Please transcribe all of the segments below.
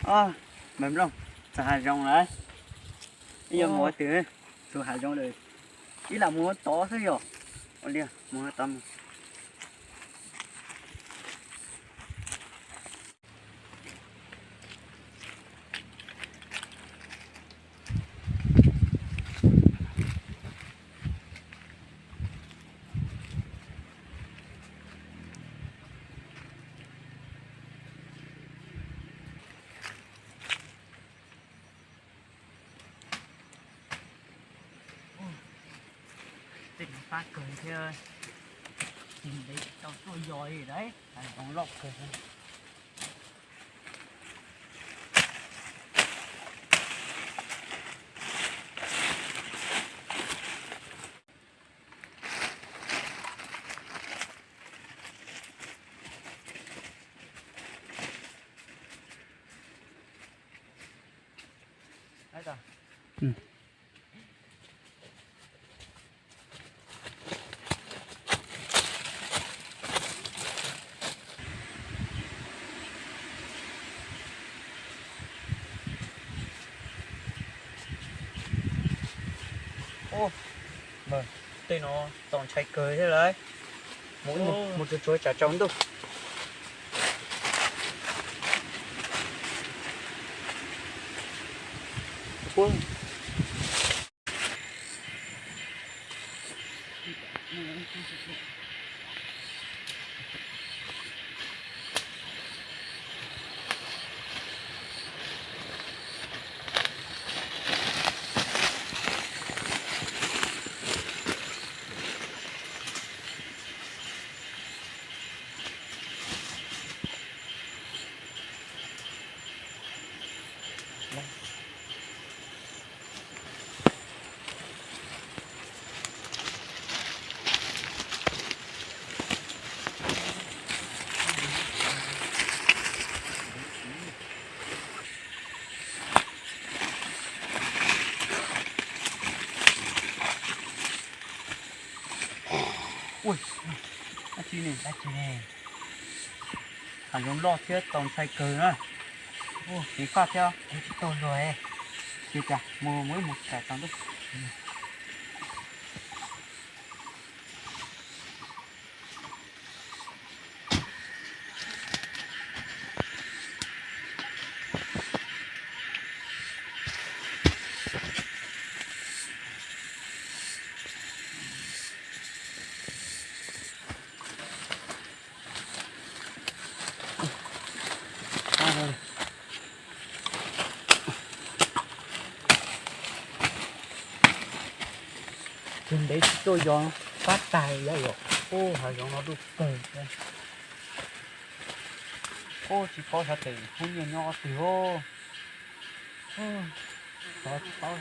Os, Npawg Nplooj, txog hav zoov lawm. Ib yuav mus ua twg? Txog hav zoov lawm, ib lam mus ua tod xwb yom. Ua li, mus ua tod mus. Tej no fab kawg thiab, tig ntev tsis tau tuaj yos li lauj, hav zoov loj kawg. Ub, tej no txaus ntshai kawg thiab lauj. Mus, mus tsuag tsuag tsam tsaus ntuj. Ua, dab tsi ne, dab tsi ne? Hav zoov loj thiab txaus ntshai kawg na. Ua, kev faj thiab kuv tsis tau luag. Ces cas mus mus ib mus tsam tsaus ntuj. Tig ntev tsis tuaj yos, fab tag li yom. Ub, hav zoov no dub kawg thiab. Ub, tsis paub xyov tej phooj ywg nyob twg os. Xyov tsis paub.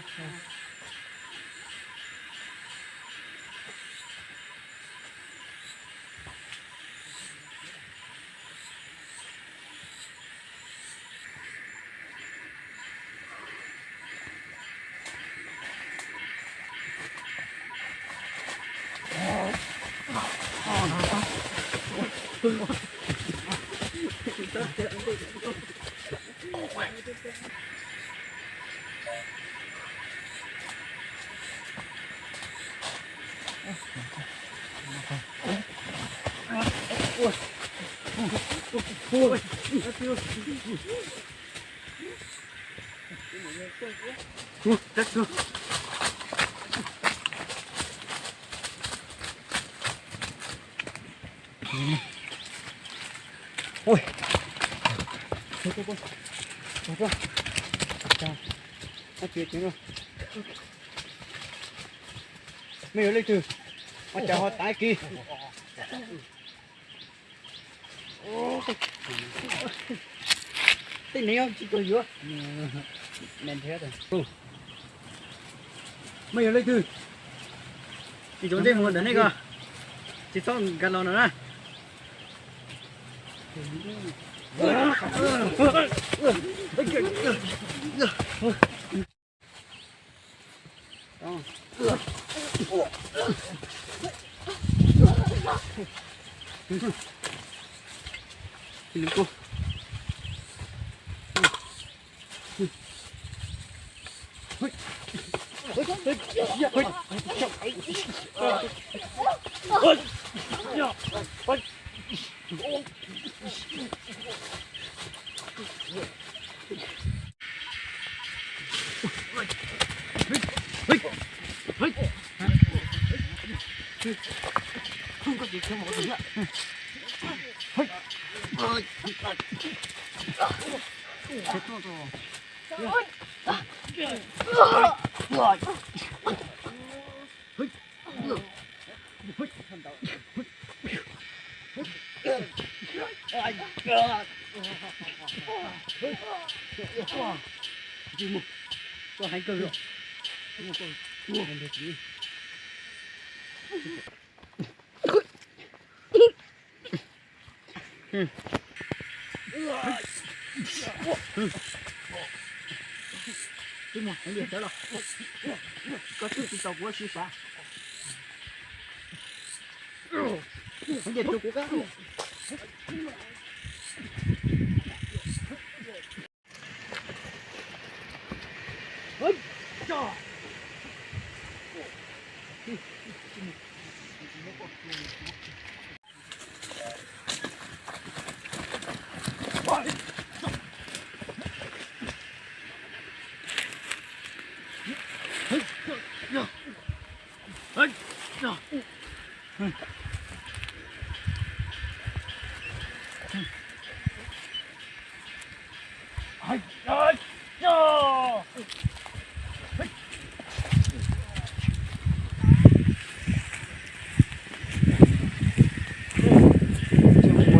Ui. Mej yuav leej twg? Ua cas ho tag kis? Tej neeg tsis tuaj yuav. Mej yuav leej twg? Tsis txhob ntej mus ntawm nej ko, tsis txhob nkag los no na. Ua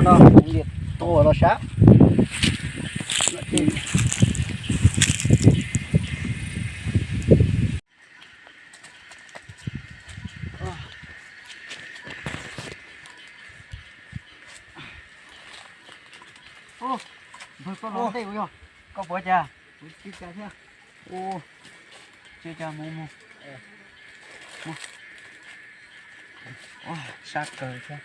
no liam tuaj los sab. Npawg, koj los ntej kuv yog. Koj puas cas? Kuv tsis cas thiab. Ua, tsis cas, mus mus. Ua, sab kawg thiab.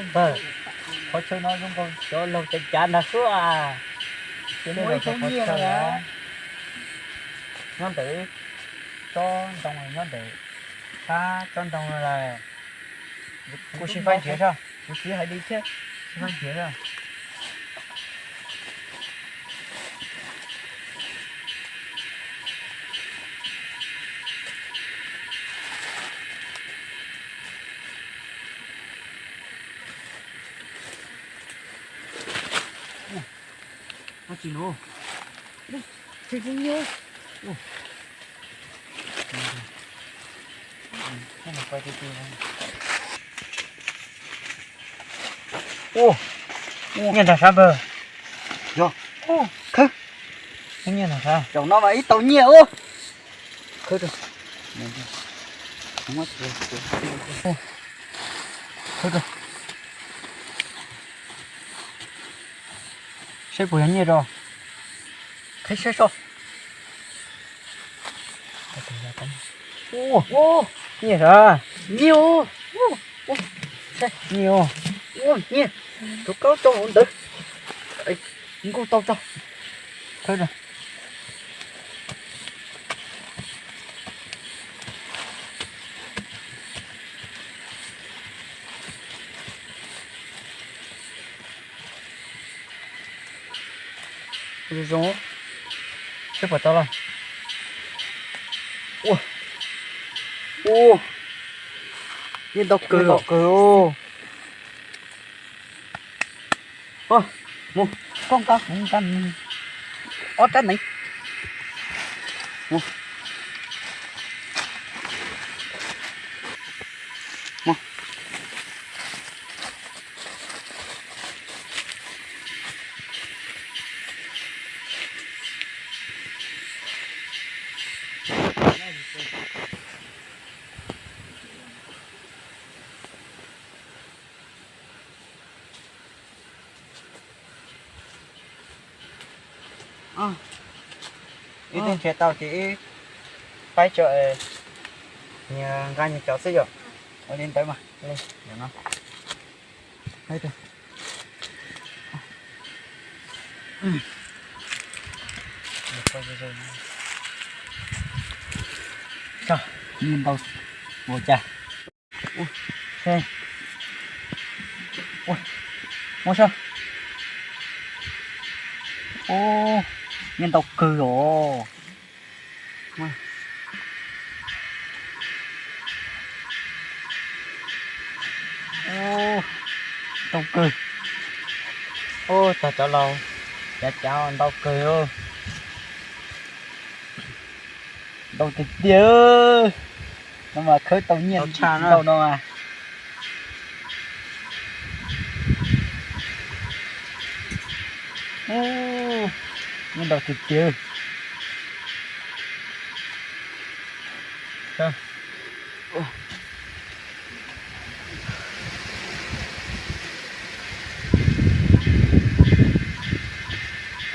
Npawg, qhov chaw no zoo nkaus cov laug cav cav ntag xwb as. Muaj ib tsob nyiaj nyob ntawm tsob ntoo, nyob ntawm qab tsob ntoo no lawm. Kuv sim faib nrhiav saib, kuv sim hais li thiab, sim faib nrhiav saib. Dab tsi no? Ua, nyiaj ntag sab npawg. Yog, khawb. Nyiaj ntag sab. Zaum no mas ib tau nyiaj ub. Khawb rau. Khawb rau. Saib puas yog nyiaj rau. Qhib saib soj. Nyiaj sab. Nyiaj os. Nyiaj os. Tus kaub tau hauv ntawd. Nkaug tau tso. Khawb rau. Zoo zoo, saib puas tau los. Ua, ua, nyiaj ntau kawg, ntau kawg. Mus, koj nqa kuv nqa ob rab neev. Mus. Mus. Ib tug nrhiav tau ces ib faib tso, nyias nqa nyias cov xwb yom. Ua li ntawd mas li no. Nyiaj ntau ua cas. Ua, muab saib. Ub, nyiaj ntau kawg os. Ntau kawg. Ub, tag cov laus, cav cav ntau kawg. Ntau tiag tiag. No mas khawb tau nyiaj ntau no mas. Ub, nyiaj ntau tiag tiag.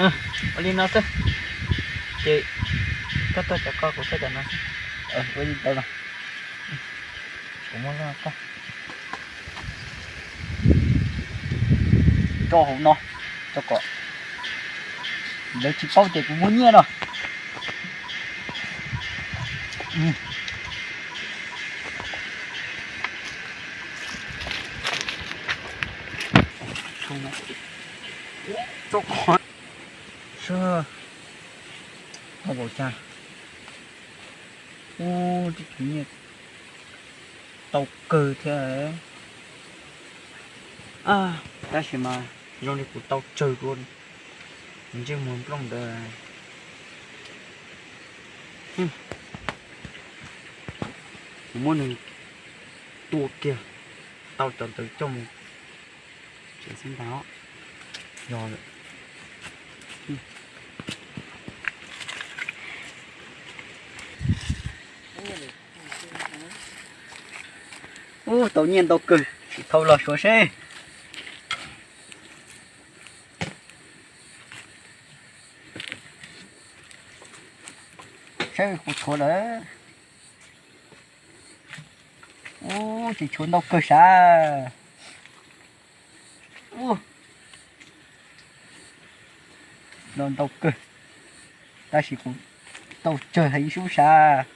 Ua li no xwb. Ces koj tuaj cov ko kuv saib cov no xwb. Ua li ntawd los kuv muab koj tso hauv no, tso kom lawv tsis paub tias kuv muaj nyiaj no. Tso qhov, tau npaum cas. Ub, nyiaj tau kawg thiab. Tab sis mas zoo li kuv tau tsawg dua ntsej muag nplooj ntawd. Kuv muab nws tua kiag tau cov ntawd coj mus tsev xwb ntag. Yog lawm. Ub, tau nyiaj ntau kawg, tsis thau los suav seb. Saib kuv tshuav lawm. Ub, tsis tshuav ntau kawg sav. Ub, no ntau kawg, tab sis kuv tau tsawg heev sub sav.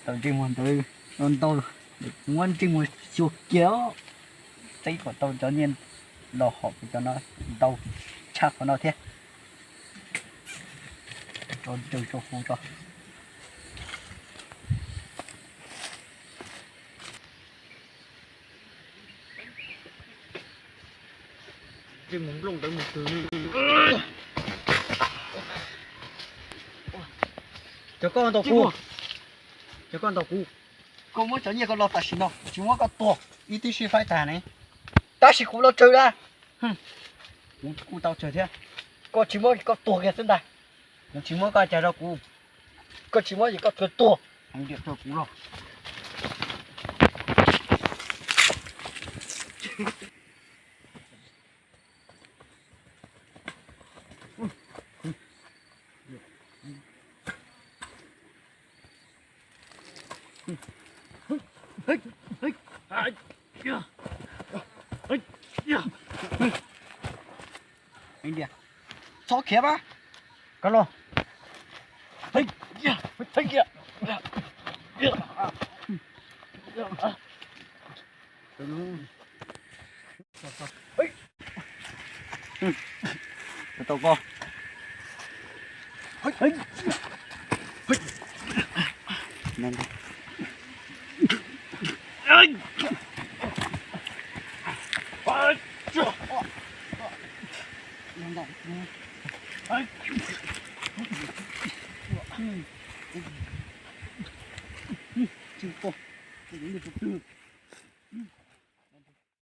Tau ntsej muag ntawd no ntau, muab ntsej muag xyuas kiag, txeeb kom tau cov nyiaj los hom kuv cov no ntau tshaj qhov no thiab. Tso tsawg tso huv tso. Ntsej muag nplooj ntawd mus twg? Cov koj ntau kuv, cov koj ntau kuv. Koj muab cov nyiaj koj los tam sim no, tsis muab koj tuag ib tib si faib tag ne. Tab sis kuv los tsawg lawm. Kuv kuj tau tsawg thiab. Koj tsis muab koj tuag kiag xwb ntag. Kuv tsis muab koj cas rau kuv. Koj tsis muab ces koj tsuas tuag. Heev tiam rau kuv los. Txhob khiav mas. Koj los. Tau koj.